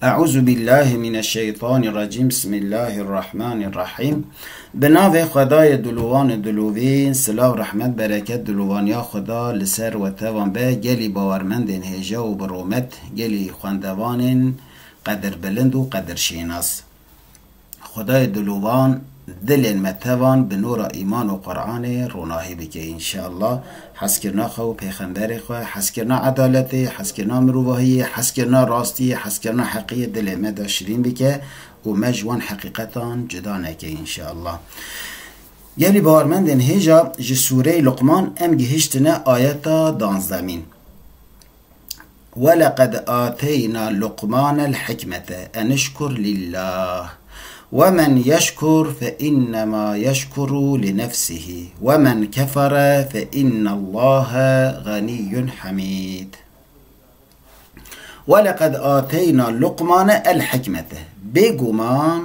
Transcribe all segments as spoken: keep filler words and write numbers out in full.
Eûzubîllahimineşşeytanirrecîm. Bismillahirrahmanirrahîm. Bi navê Xwedayê dilovan û dilovîn, silav, rehmet, bereket, dilovaniya Xweda li ser we tevan be, gelî bawermendên hêja û bi rûmet, gelî xwendevanên qedirbilind û qedirşênas. Xwedayê dilovan dilên me tevan bi nûra îman û Qur'anê ronahî bike înşeallah. Hezkirina xwe û pêxemberê xwe, hezkirina edaletê, hezkirina mirovahiyê, hezkirina rastiyê, hezkirina heqiyê dilê me de şirîn bike û me ji wan heqîqetan cuda neke înşeallah. Gelî bawermendên hêja, ji sûreyê Luqman em gihiştine ayeta danzdemîn. ولقد آتينا لقمان الحكمة أن اشكر لله ومن يشكر فإنما يشكر لنفسه ومن كفر فإن الله غني حميد. ولقد آتينا لقمان الحكمة. Bêguman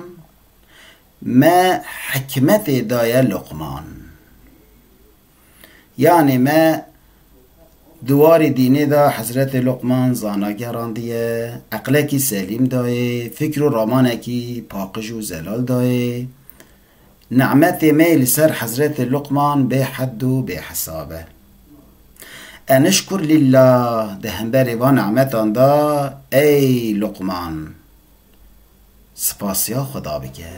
me hikmetê daye Luqman. Yanê me di warê dînê de Hezretê Luqman zana gerandiye, eqlekî selîm dayê, fikr û ramanekî paqij û zelal dayê. Nimetê me li ser Hezretê Luqman bê hed û bê hesab e. Enişkur lillah, di hemberê van nimetan de, ey Luqman, spasiya Xweda bike.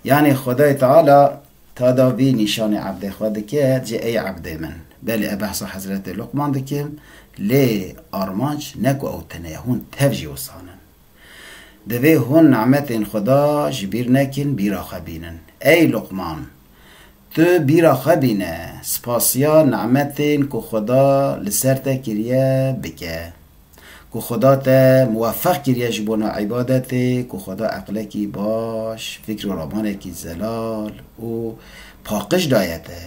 Yanî Xwedayê Teala tada vî nîşanê ebdê xwe dike, cê ey ebdê min. Belê e behsa Hezretê Luqman dikim, lê armanc ne ku ew tune ye, hûn tev jî wisan in. Divê hûn nimetên Xweda ji bîr nekin, bîra xwe bînin. Ey Luqman, tu bîra xwe bîne, spasiya nimetên ku Xweda li ser te kiriye bike. Ku Xweda te muwefeq kiriye ji bona îbadetê, ku Xweda eqlekî baş, fikr û ramanekî zelal û paqij daye te.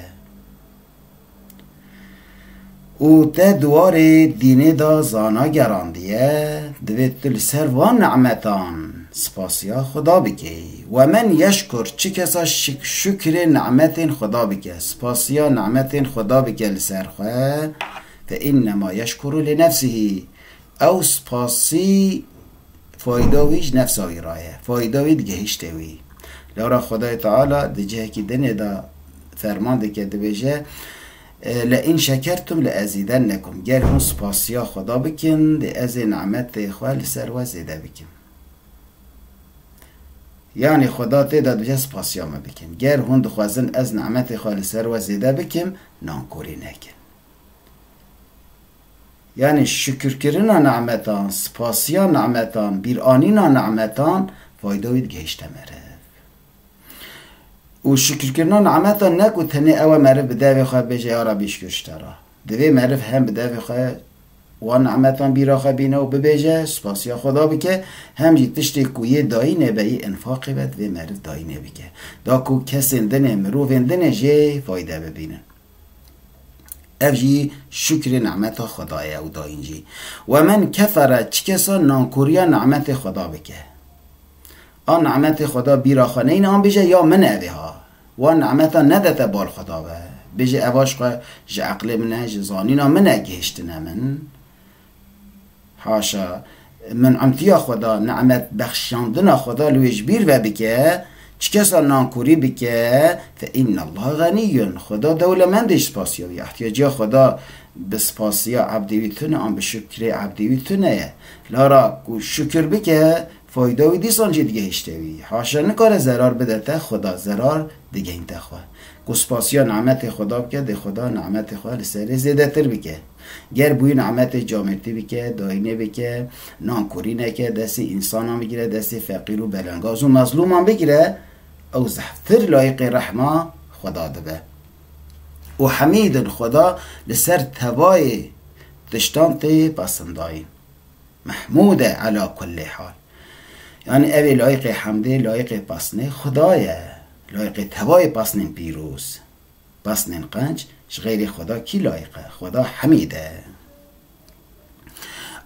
Û te di warê dînê de zana gerandiye, divê tu li ser van nimetan spasiya Xweda bikey. We men yeşkur, çi kesa şik-, şukrê nimetên Xweda bike, spasiya nimetên Xweda bike li ser xwe, fe innema yeşkuru li nefsihî. Ew spasî fayda wî ji nefsa wî re ye. Fayda wî digihişte wî. Lewra Xwedayê Teala di cihekî dinê de ferman dike, dibêje, e, "Le in şekertum le ezîdennekum." Ger hûn spasiya Xweda bikin, dê ez ê nimetê xwe li ser we zêde bikim. Yanî Xweda tê de dibêje spasiya me bikin. Ger hûn dixwazin ez nimetê xwe li ser we zêde bikim, nankorî nekin. Yanî şikirkirina nimetan, spasiya nimetan, bîranîna nimetan fayda wî digihişte meriv. Û şikirkirina nimetan ne ku tenê ew e meriv bi devê xwe bêje, "Ya Rebî, şikir ji te re." Divê meriv hem bi devê xwe wan nimetan bîra xwe bîne û bibêje, spasiya Xweda bike, hem jî tiştê ku yê dayînê be, yê infaqê be, divê meriv dayînê bike. Da ku kesên dinê, mirovên dinê jê fayde bibînin. Ev jî şukrê nimeta Xwedayê ye û dayîn jî. "We men kefere", çi kesa nankoriya nimetê Xweda bike. A nimetê Xweda bîra xwe neyne, an bêje, "Ya min ev ê ha." Wan nimeta nedete bal Xweda be. Bêje, "Eva ji xwe, ji eqlê min e, ji zanîna min e, gihiştine min." Haşa, min'imtiya Xweda, nimet bexşandina Xweda li wê ji bîr ve bike, çi kesa nankorî bike, fe innallaha ganiyyun, Xweda dewlemend e ji spasiya wî. Ehtiyaciya Xweda bi spasiya ebdê wî tune an bi şukrê ebdê wî tune ye. Lara ku şukir bike, fayda wî dîsan jî digihişte wî. Haşa nikare zerar bide te Xweda, zerar digehînte xwe. Ku spasiya nimetê Xweda bike, dê Xweda nimetê xwe li serê zêdetir bike. Ger bûyî nimetê camêrtî bike, dayînê bike, nankorî neke, destê însanan bigire, destê feqîr û belengaz û mezlûman bigire, ew zehftir layiqê rehma Xweda dibe. Û hemîdin, Xweda li ser tevayê tiştan tê pesindayîn. Mehmûd e ela kullê hal. Yanî ev ê layiqê hemdê, layiqê pesnê Xweda ye. Layiqê tevayê pesnên pîroz. Pesnên qenc ji xeyrê Xweda kî layiq e? Xweda hemîd e.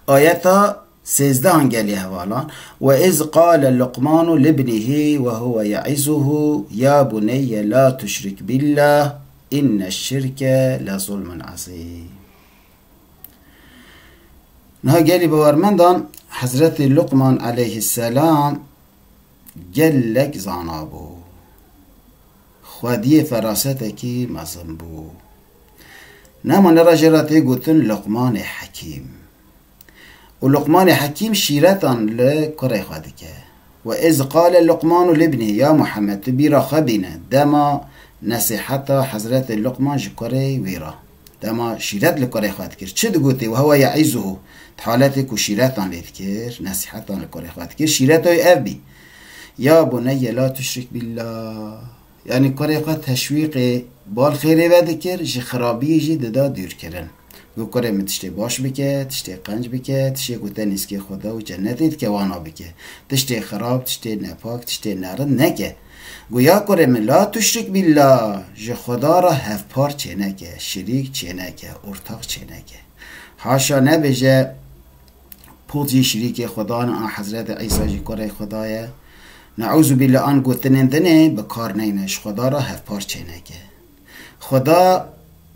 Ayeta sêzdehan gelê hevalan. "Ve iz qale Luqmanu libnihi ve huve ye'izuhu, ya buneyye la tuşrik billah, inne şirke le zulmun azîm." Niha gelî bawermendan Hezretî Luqman aleyhisselam gelek zana bû. Xwediyê ferasetekî mezin bû. Nema nera jê re tê gotin Luqmanê Hekîm. Û Luqmanê Hekîm şîretan li kurê xwe dike. Ve iz qale Luqmanu libnî, ya Muhammed, tu bîra xwe bîne, dema nesîheta Hezretê Luqman ji kurê wî re. Dema şîret li kurê xwe dikir. Çi digotê? Ve hewe ye'izuhu. Di haletê ku şîretan lê dikir, nesîhetan li kurê xwe dikir, şîreta wî ev bî. Ya buneyye la tuşrik billah. Yanî kurê xwe teşwîqê bal xêrê ve dikir, ji xirabiyê jî dida dûrkirin. Got, kurê min, tiştê baş bike, tiştê qenc bike, tiştê ku te nîskê Xweda û cennetê dike, wana bike. Tiştê xirab, tiştê nepak, tiştê nerind neke. Got, ya kurê min, la tuşrik billah, ji Xweda re hevpar çêneke, şirîk çêneke, ortax çêneke. Haşa nebêje, pût jî şirîkê Xweda ne, an Hezretê Îsa jî kurê Xweda ye. Neûzubîllah, an gotinên din ê bi kar neyne, ji Xweda re hevpar çêneke. Xweda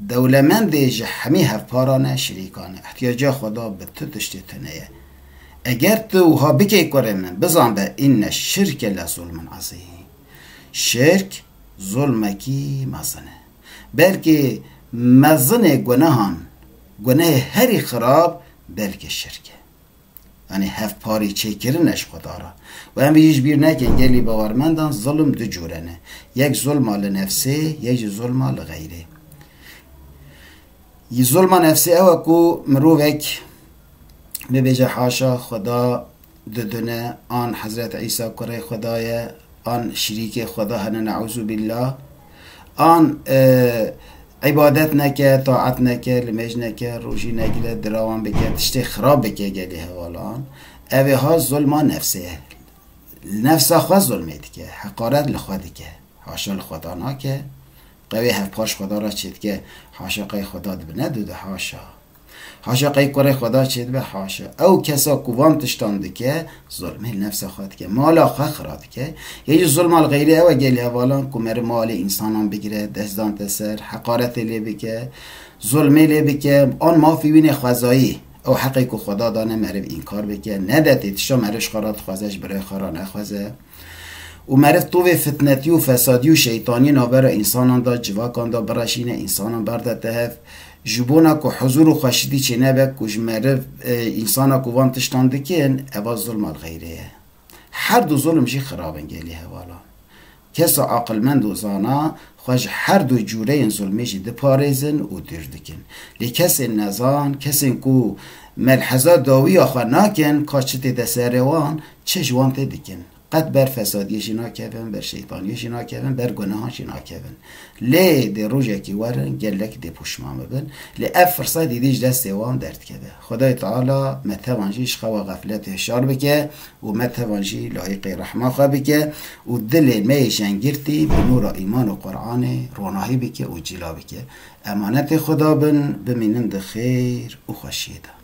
dewlemendê ji hemî hevparan e, şirîkan e. Ihtiyaca Xweda bi tu tiştê tune ye. Eger tu wiha bikey kurê min, bizan be, inne şirke le zulmun azîm. Şirk zulmekî mezin e. Belkî mezinê gunehan, gunehê herî xirab, belkî şirk e. Yanî hevparî çêkirin e ji Xweda re. Û em vî jî ji bîr nekin, gelî bawermendan, zulm du cûre ne. Yek zulma li nefsê, yek jî zulma li xeyrê. Yi zulma nefsê ew e ku mirovek bibêje, haşa, Xweda didune, an Hezret Îsa kurê Xweda ye, an şirîkê Xweda hene, neûzubîllah, an, e, îbadet neke, taet neke, limêj neke, rojî negire, dirawan bike, tiştê xirab bike gelî hevalan, ev ê ha zulma nefsê ye. Li nefsa xwe zulmê dike, heqaret li xwe dike. Haşa li Xweda nake, qewê hevpar ji Xweda re çêdike, haşa qey Xweda dibe, ne dide, haşa. Haşa qey kurê Xweda çêdibe, haşa. Ew kesa ku van tiştan dike, zulmê li nefsa xwe dike, mala xwe xira dike. Yê jî zulma li xeyrê ew e gelî hevalan ku meriv malê însanan bigire, dest dante ser, heqaretê lê bike, zulmê lê bike, an mafê wî nê xwezayî. Ew heqê ku Xweda dane meriv înkar bike, nede tê tişta meriv ji xwe re dixwaze, ji birayê xwe re nexweze. Û meriv tovê fitnetî û fesadî û şeytanî navbera însanan de, civakan de bireşîne, însanan berde tehev. Ji bona ku huzur û xweşitî çênebe ku ji meriv, e, însana ku van tiştan dikin, eva zulma li xeyrê ye. Her du zulm jî xirab in gelî hevalan. Kesa aqilmend û zana xwe ji her du cûreyên zulmê jî diparêzin û dûr dikin. Lê kesên nezan, kesên ku melheza dawiya xwe nakin, ka çi tête serê wan, çi ji wan tê dikin. Qet ber fesadiyê jî nakevin, ber şeytaniyê jî nakevin, ber gunehan jî nakevin. Lê dê rojekî werin, gelek dê poşman bibin. Lê ev firsat îdî ji destê wan derdikeve. Xwedayê Teala me tevan jî ji xewa xefletê hişar bike û me tevan jî layiqê rehma xwe bike û dilê me yê jengirtî bi nûra îman û Qur'anê ronahî bike û cîla bike. Emanetê Xweda bin, bimînin di xêr û xweşiyê de.